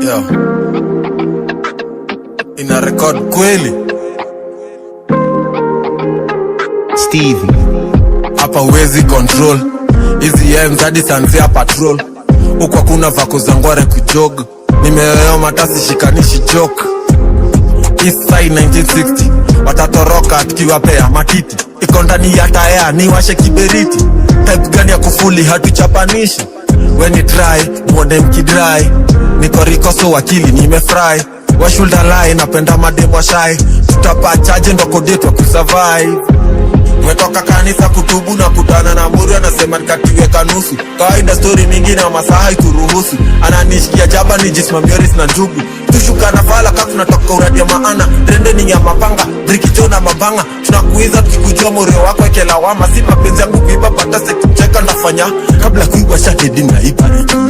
Yo. Ina record kweli? Stevie. Hapa huwezi control hizi M's hadi sanzia patrol. Huku hakuna vako za ngware kujog. Nimeyoyoma tasi shikanishi joke. East Side 1960 watatoroka tukiwapea matiti. Iko ndani ya taya niwashe kiberiti. Type gani ya kufuli hatuchapanishi. When you try mwone mkidry. Niko rikoso wakili nimefry. Washulda lie, napenda mademu washai. Tutapachaje ndo kodetwa kusurvive. Umetoka kanisa kutubu na kutana na muri, anasema nikatiwe kanusu. Kawaida story mingi na masaha ituruhusu. Ananishikia jaba nijisimamioris na njugu. Tushuka na fala kama tunatoka uradi ya maana. Trende ni ya mapanga, brikicho na mabanga. Tunakuiza tukikujua morio wako ekelawama. Si mapenzi yangu kuiba pata sekucheka nafanya. Kabla kuiba shake dina ibarikisha.